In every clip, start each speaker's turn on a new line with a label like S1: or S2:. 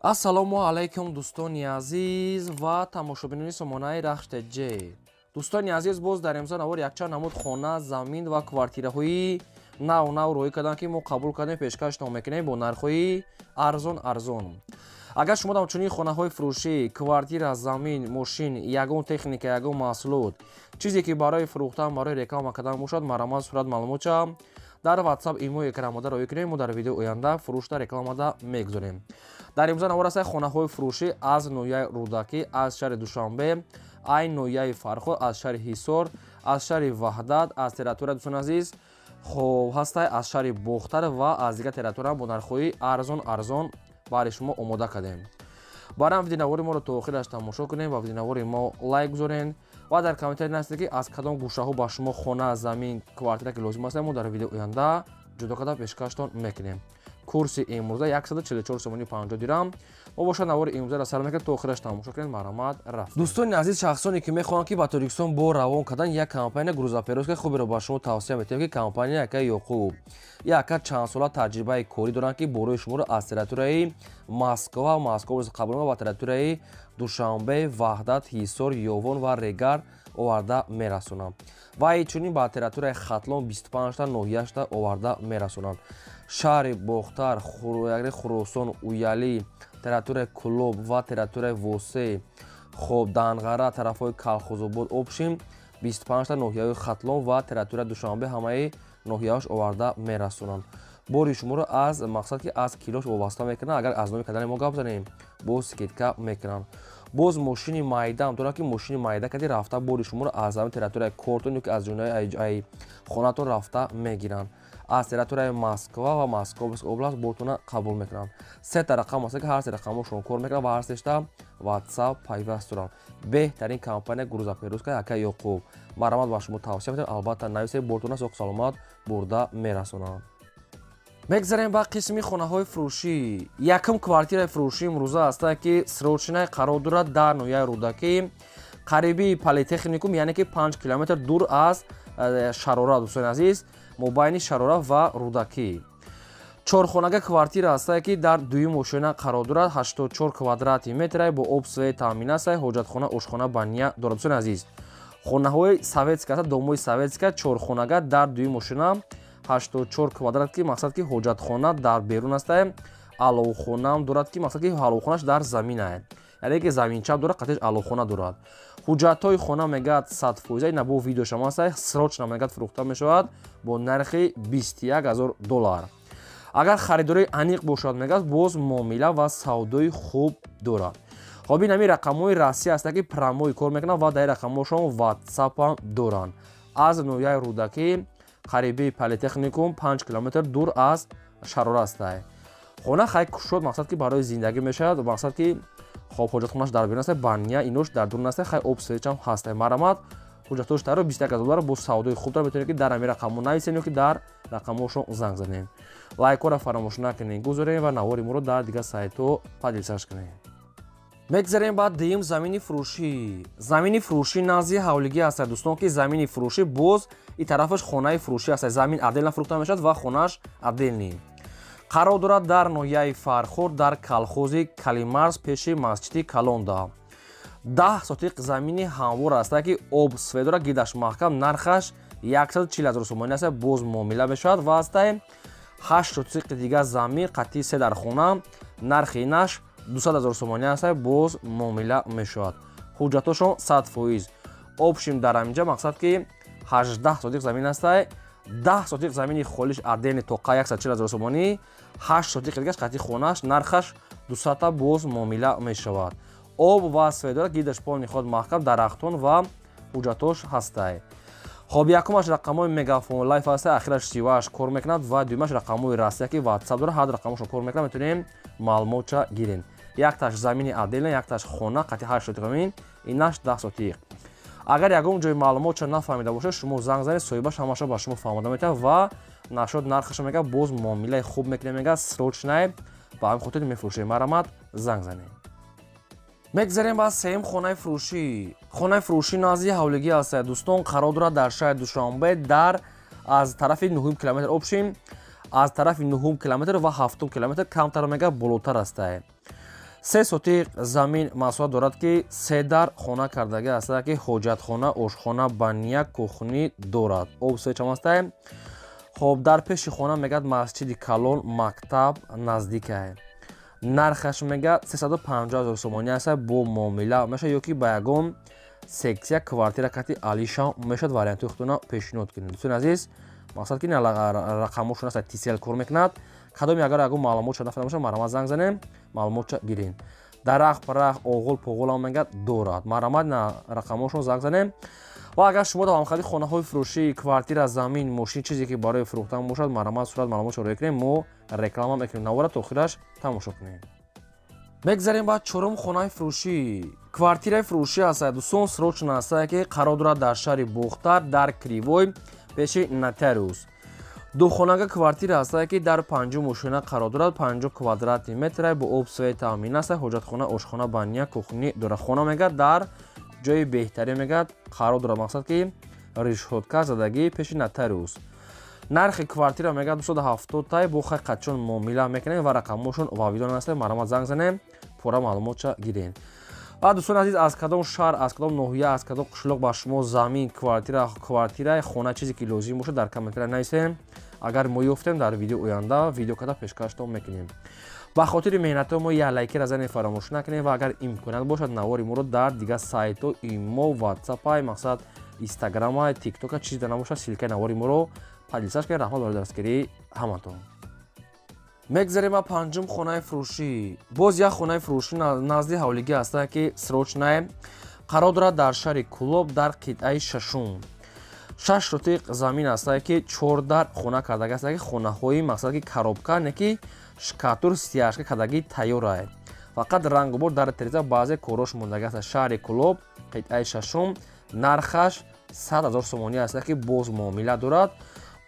S1: Ассалому алайкум, дӯстони азиз ва тамошобинони сомонаи Рахш ТЖ. Дӯстони азиз, боз дар имзо навор якчанд намуд хона, замин ва квартираҳои нав нав рӯй карданд, ки мо қабул кардем, пешкаштон мекунем бо нархҳои арзон арзон. Агар шумо ҳамчунин хонаҳои фурӯшӣ, квартира, замин, мошин, ягон техника, ягон маҳсулот, чизе ки барои фурӯхтан, барои реклама кардан бошад, марҳамат, сурат маълумотча дар WhatsApp, имо экранмода роӣ кунем. Мо дар видео оянда фурӯшта, рекламада мегузорем. Дар имзо навор аст хонаҳои фурӯшӣ аз ноҳияи Рӯдакӣ, аз шаҳри Душанбе, ай ноҳияи Фархор, аз шаҳри Ҳисор, аз шаҳри Ваҳдат, аз территория, дӯстони азиз, хоб ҳастай, аз шаҳри Бохтар ва аз дигар территория бо нархҳои арзон арзон барои шумо омода кардем. Барам видеонавори моро то охираш тамошо кунем ва видеонавори мо лайк гузорен ва дар комментарий нависед, ки аз кадом гӯшаҳо ба шумо хона, замин, квартира ки лозим аст, мо дар видео оянда ҷудо карда пешкаштон мекунем. Курси имрӯза 144 сомони 50 дирам. Мо бошад навори имрӯзаро сар мекунем, то охираш тамошо кунед. Марҳамат, рафт. Дӯстони азиз, шахсоне ки мехоҳанд, ки ба Тоҷикистон бор равон кардан, як компания грузоперевозка хуберо ба шумо тавсия метиҳем, ки компания яка Ёқуб яка чандсола таҷрибаи корӣ доранд, ки борои шуморо аз территорияи Москва, Москва қабул ба территорияи Душанбе, Ваҳдат, Ҳисор, Ёвон ва Регар оварда мерасонанд ва инчунин ба территорияи Хатлон 25та ноҳияшта оварда мерасонанд. Шаҳри Бохтар, Хуросон, Уялӣ, территорияи Кулоб ва территорияи Восе, хоб, Данғара, тарафҳои Калхозобод, общем 25та ноҳияҳои Хатлон ва территорияи Душанбе ҳамаи ноҳияҳош оварда мерасонанд. Бори шуморо аз мақсад, ки аз килош вобаста мекунанд. Агар аз номи кардани мо гап занем, боз скидка мекунанд. Боз мошини майдаам дорад, ки мошини майда кади рафта бори шуморо аз ҳамин территорияи кортон ё ки аз ҷонаи хонатон рафта мегиранд. Аз территорияи Москва ва Московская область бортона қабул мекунанд. Сета рақам аст, ки ҳар се рақамошон кор мекунанд ва ҳар сешта WhatsApp пайваст доранд. Беҳтарин компания грузоперевозка яка Ёқуб, марҳамат, ба шумо тавсия медиҳам, албатта нависед, бортона соқ саломат бурда мерасонанд. Мегзарем ба қисми хонаҳои фурӯшӣ. Якум квартираи фурӯшӣ имрӯза ҳастанд, ки срочный қарор дорад дар ноҳияи Рӯдакӣ, қариби политехникум, яъне ки 5 километр дур аз Шарора. Дӯстони азиз, мобайни Шарора ва Рӯдакӣ чорхонага квартира ҳастае, ки дар дуюм ошёна қарор дорад, 84 квадрати метрае, бо об, свет таъмин астае, ҳоҷатхона, ошхона, баня дорад. Дӯстони азиз, хонаҳои советская аст, домои советская, чорхонага дар дуюм ошёна, 84 квадрат, ки мақсад ки ҳоҷатхона дар берун астае, аловхонаам дорад, ки мақсад ки аловхонаш дар заминае, яъне ки заминчап дорад, қатиш аловхона дорад. Ҳуҷҷатҳои хона мегӯяд 100%, ина бо видеошам астае. Срочно мегӯяд фурӯхта мешавад бо нархи 21 000 доллар. Агар харидории аниқ бошад, мегӯяд, боз муомила ва савдои хуб дорад. Хоб, ин ҳамин рақамҳои Россия аста, ки прямой кор мекунанд ва дар рақамҳошон ватсапам доранд. Аз ноҳияи Рӯдакӣ, қариби политехникум, 5 километр дур аз Шарора астае. Хона хай кушод, мақсад ки барои зиндагӣ мешавад, мақсад ки хоб, ҳоҷатхонаш дар берун аста, баня инош дар дурун аста, хай об, светчам ҳаста. Марҳамат, ҳуҷҷатҳош таро, 21 доллар, бо савдои хуб дора. Метавонед, ки дар ҳамин рақамҳо нависем ё ки дар рақамҳошон занг занем. Лайкҳоро фаромӯш накунед, гузорем ва навори моро дар дигар сайтҳо поделиться кунед. Мегзарем ба дуюм замини фурӯшӣ. Замини фурӯшӣ назди ҳавлигӣ аст, дӯстон, ки замини фурӯшӣ боз и тарафаш хонаи фурӯшӣ аст. Замин отдельно фурӯхта мешавад ва хонааш отдельный. Қарор дорад дар ноҳияи Фархор, дар калхози Калимарз, пеши масҷиди Калонда. 10 сотиқ замини ҳамвор аста, ки об, свет дорад, гидаш маҳкам, нархаш 140 000 сомонӣ аст, боз муомила мешавад. Ва астае 8 сотиқи дигар замин қатъи се дар хона, нархи инаш 200 000 сомонӣ аст, боз муомила мешавад. Ҳуҷҷатҳошон 100%. Общем, дар ҳаминҷа мақсад ки 18 сотиқ замин астае, 10 сотиқ замини холиш отдельный тоқа 140 000 сомонӣ, 8 сотиқи дигаш қатъи хонааш нархаш 200, боз муомила мешавад. Об ва свет дорад, гидаш полный ход маҳкам, дарахтон ва ҳуҷҷатҳош ҳастае. Хоб, якумаш рақамҳои Мегафон Лайф аста, ахираш 38 кор мекунад ва дуюмаш рақамҳои Россия, ки ватсап дорад, ҳар рақамҳошон кор мекунад, метавонем маълумотча гирем. Якташ замини отдельно, якташ хона қатъи 8 сотиқ замин, инаш 10 сотиқ. Агар ягон ҷои маълумотча нафаҳмида бошед, шумо занг занед, соҳибаш ҳамаша ба шумо фаҳмода метавад ва нашод нархаша мегӯяд, боз муомилаи хуб мекунем, мегӯяд, срочный, ба ҳамин хотир мефурӯшем. Марҳамат, занг занед. Мегзарем ба сеюм хонаи фурӯшӣ. Хонаи фурӯшӣ назди ҳавлигӣ аст, дӯстон, қарор дорад дар шаҳри Душанбе, дар аз тарафи нуҳум километр, общем аз тарафи нуҳум километр ва ҳафтум километр камтар мега болотар астае. 3 сотиқ замин масоҳат дорад ки 3 дар хона кардагӣ аст ки ҳоҷатхона, ошхона, баня, кухни дорад. Об свет чам аст. Хоб дар пеши хона мегӯяд масҷиди калон, мактаб наздикае. Нархаш мегӯяд 350 000 сомонӣ аст, бо муомила мешавад ё ки ба ягон сексия квартира кати алиша мешавад, вариантҳои худтона пешниҳод кунед. Дӯстони азиз, мақсад ки рақамошон аст, Tcell кор мекунад. Кадоме агар ягон маълумотша нафаҳмида бошад, марҳамат занг занем, маълумотша гирем. Дарахт, парахт, оғул, поғулам мегӯяд дорад. Марҳамат на рақамошон занг занем. Ва агар шумо дар ҳамхали хонаҳои фурӯшӣ, квартира, замин, мошин, чизе ки барои фурӯхтан бошад, марҳамат сурат маълумотшо роя кунем, мо реклама мекунем. Навора то охираш тамошо кунем. Мегзарем ба чорум хонаи фурӯшӣ. Квартираи фурӯшӣ аст, дӯстон, срочно аст ки қарор дорад дар шаҳри Бохтар, дар Кривой, пеши нотариус. Духонага квартира аст ки дар 5 мошина қарор дорад, 50 квадрати метр, бо об свет таъмин аст, ҳоҷатхона, ошхона, баня, кухни дорад. Хона мегӯяд дар ҷои беҳтарин мегӯяд қарор дорад, мақсад ки решётка задагӣ пеши нотариус. Нархи квартира мегӯяд 270 тай, бо хай қачон муомила мекунем ва рақамошон вавидон аст, марҳамат занг занем, пурра маълумотша гирем. Ва дӯстони азиз, аз кадом шаҳр, аз кадом ноҳия, аз кадом қишлоқ ба шумо замин, квартира, хона, чизе ки лозим бошад, дар комментария нависем. Агар мо ёфтем, дар видео оянда видео карда пешкаштон мекунем. Ба хотири меҳнатҳои мо як лайкера занем фаромӯш накунем ва агар имконият бошад, навори моро дар дигар сайтҳо, имо, ватсапай, мақсад инстаграмай, тиктока, чизе набошад, ссылка и навори моро поделиться ш кунед. Раҳмат барои дастгирии ҳаматон. Мегзарем ба панҷум хонаи фурӯшӣ. Боз як хонаи фурӯшӣ назди ҳавлигӣ аст ки срочное қарор дорад дар шаҳри Кулоб, дар қитъаи шашум. 6 сотиқ замин аст ки 4 дар хона кардагӣ аст ки хонаҳои мақсад ки коробка не ки шкатур стяжка кардагӣ тайёрае. Фақат рангубор дар тереза баъзе корош мондагӣ аст. Шаҳри Кулоб, қитъаи шашум, нархаш 100 000 сомонӣ аст ки боз муомила дорад.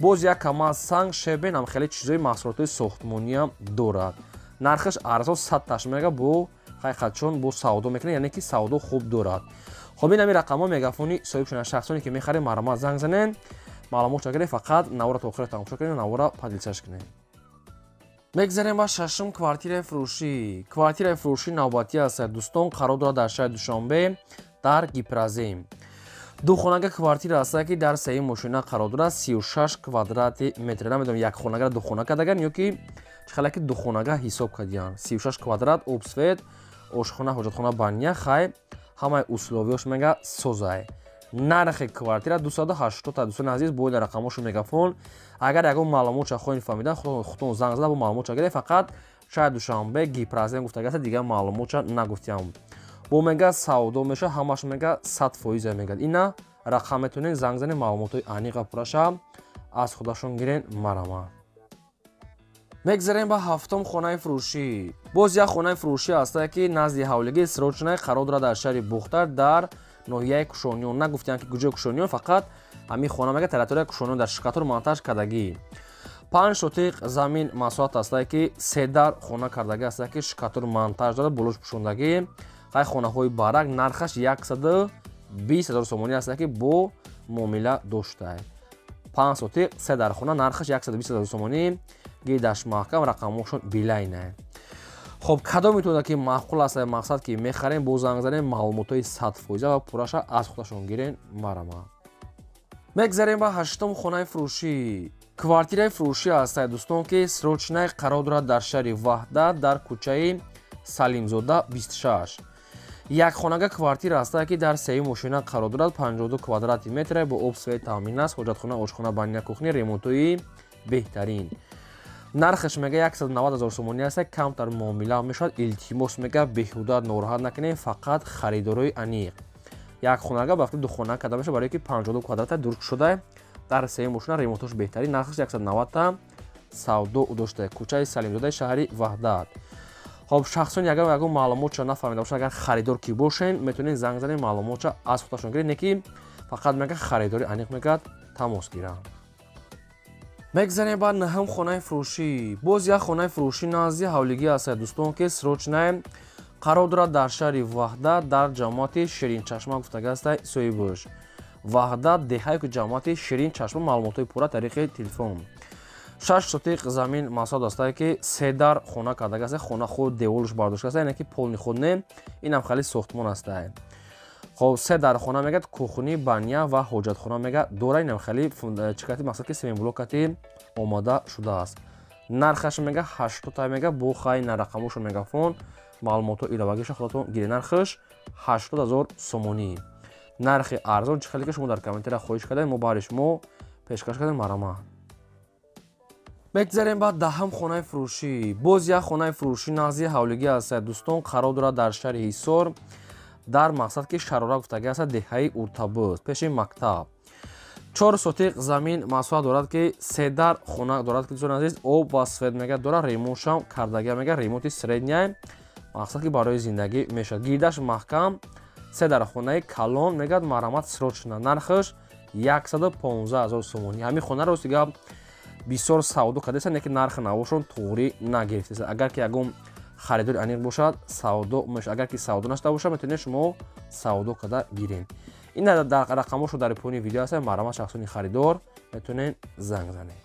S1: Боз як кама санг, шебен ҳам хеле чизои маҳсулотҳои сохтмониам дорад. Нархаш арзон 100 таш мега, бо ҳақиқатчон бо савдо мекунад, яъне ки савдо хуб дорад. Хоб ин ҳамин рақамҳо мегафони соҳиб шудан. Шахсоне ки мехаред, марҳамат занг занед, маълумотша гиред, фақат навора то охира тамошо кунед, навора поделиться ш кунед. Мегзарем ба шашум квартираи фурӯшӣ. Квартираи фурӯшӣ навбатӣ аст, дӯстон, қарор дорад дар шаҳри Душанбе, дар Гипрозем. Духонага квартира аст ки дар сеюм мошина қарор дорад, 36 квадрати метр. Намедонам як хонагара духона кардаган ё ки чӣ хеле ки духонага ҳисоб кардиян. 36 квадрат, об свет, ошхона, ҳоҷатхона, баня, хай ҳамаи условия ш мега созай. Нархи квартира 280 та. Дӯстони азиз, бояд рақамошо мегафон. Агар ягон маълумотша хоҳед фаҳмидан, худтон занг зада бо маълумотша гиред. Фақат шаҳри Душанбе, Гипрозем гуфтага аст, дигар маълумотша нагуфтиям. Бо мега савдо мешавад, ҳамаш мега 100% мегӯяд. Ина рақам метавонед занг занед, маълумотҳои аниқ ва пурраша аз худашон гирен, марҳамат. Мегзарем ба ҳафтум хонаи фурӯшӣ. Боз як хонаи фурӯшӣ аст ки назди ҳавлигӣ срочное қарор дорад дар шаҳри Бохтар, дар ноҳияи Кушониён. Нагуфтиям ки куҷои Кушониён, фақат ҳамин хона мега территорияи Кушониён дар шикатур монтаж кардагӣ. 5 сотиқ замин масоҳат аст ки 3 дар хона кардагӣ аст ки шикатур монтаж дорад, болош пӯшондагӣ. Хай хонаҳои барак, нархаш 120 000 сомонӣ аст ки бо муомила доштае. 5 сотиқ, 3 дар хона, нархаш 120 000 сомонӣ, гидаш маҳкам, рақамошон билайна. Хоб кадом метавонад ки маъқул аст, мақсад ки мехарем, бо занг занем, маълумотҳои 100% ва пурраша аз худашон гирен, марҳамат. Мегзарем ба ҳаштум хонаи фурӯшӣ. Квартираи фурӯшӣ аст, дӯстон, ки срочное қарор дорад дар шаҳри Ваҳдат, дар кӯчаи Салимзода 26. Як хонага квартира аст ки дар сеюм мошина қарор дорад, 52 квадрати метр, бо об свет таъмин аст, ҳоҷатхона, ошхона, баня, кухни, ремонтҳои беҳтарин. Нархаш мега 190 000 сомонӣ аст, камтар муомила мешавад. Илтимос мега беҳуда нороҳат накунем, фақат харидорои аниқ. Як хонага ба фикри ду хона карда мешавад, барои ки 52 квадрата дуруст шуда, дар сеюм мошина, ремонтҳош беҳтарин, нархаш 190 та, савдо дошта. Кӯчаи Салимзодаи шаҳри Ваҳдат. Хоб шахсони агар ягон маълумотша нафаҳмида бошанд, агар харидор ки бошен, метавонед занг занед, маълумотша аз худашон гиред, не ки фақат мега харидори аниқ мегӯяд тамос гиранд. Мегзарем ба нӯҳум хонаи фурӯшӣ. Боз як хонаи фурӯшӣ назди ҳавлигӣ аст, дӯстон, ки срочное қарор дорад дар шаҳри Ваҳдат, дар ҷамоати Ширинчашма гуфтага аст соҳибаш. Ваҳдат, деҳае ки ҷамоати Ширинчашма, маълумотҳои пурра тариқи телефон. 6 сотиқ замин масоҳат астае, ки се дар хона кардаги аст. Хона худ деволш бардошта аст, яъне ки полный худ не, инам хеле сохтмон астае. Хоб, се дар хона мегӯяд, кухни, баня ва ҳоҷатхона мега дора. Инам хеле чикати, мақсад ки семиблокати омода шудааст. Нархаш мега 80 мега, бо хай на рақамошо мегафон, маълумотҳо иловагиша худатон гиред. Нархаш 80 000 сомонӣ, нархи арзон. Чӣ хеле ки шумо дар комментария хоҳиш кардем, мо баҳри шумо пешкаш кардем, марҳамат. Мегзарем ба 10-ум хонаи фурӯшӣ. Боз як хонаи фурӯшӣ назди ҳавлигӣ аст, дӯстон, қарор дорад дар шаҳри Ҳисор, дар мақсад ки Шарора гуфтагӣ аст, деҳаи Уртабӯз, пеши мактаб. 4 сотиқ замин масоҳат дорад, ки се дар хона дорад, ки, дӯстони азиз, об ва свет мега дорад, ремонтшам кардагия мега, ремонти средняй, мақсад ки барои зиндагӣ мешавад. Гирдаш маҳкам, се дар хонаи калон мегӯяд, марҳамат, срочно. Нархаш 115 000 сомонӣ. Ҳамин хона, рости гап, бисёр савдо кардааст, лекин нархи навошон туғрӣ нагирифтааст. Агар ки ягон харидори аниқ бошад, савдо мешавад. Агар ки савдо нашуда бошад, метавонед шумо савдо карда гиред. Ин дар рақамошо дар поёни видео ҳаст, марҳамат, шахсони харидор метавонед занг занед.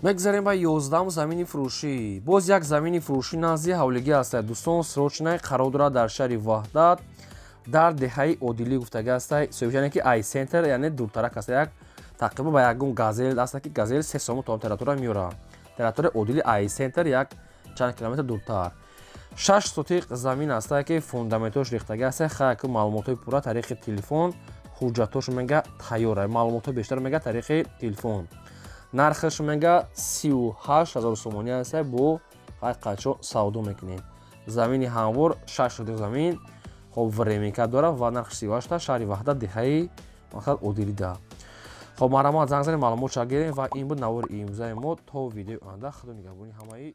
S1: Мегзарем ба 11-ум замини фурӯшӣ. Боз як замини фурӯшӣ назди ҳавлигӣ аст, дӯстон, срочно, қарор дорад дар шаҳри Ваҳдат, дар деҳаи Одилӣ гуфтагӣ аст, яъне ки ай центр, яъне дуртарак аст, як тақрибан ба ягон Газел аст, ки Газел 3 сомон то территория меёрад. Территорияи Одили ай центр як чанд километр дуртар. 6 сотиқ замин аст, ки фундаментош рехтагӣ аст. Хаяки маълумотҳои пурра тариқи телефон, ҳуҷҷатҳошо мега тайёра, маълумотҳои бештар мега тариқи телефон. Нархаш мега 38 000 сомонӣ аст, бо қачо савдо мекунем. Замини ҳамвор, 6 сотиқ замин, хоб, временка дорад ва нархш 38, шаҳри Ваҳдат, деҳаи мақсад Одилида. Хоб, марҳамат, занг занед, маълумот гирем. Ва ин буд навори имрӯзаи мо. То видеои оянда, худо нигаҳбони ҳамаи.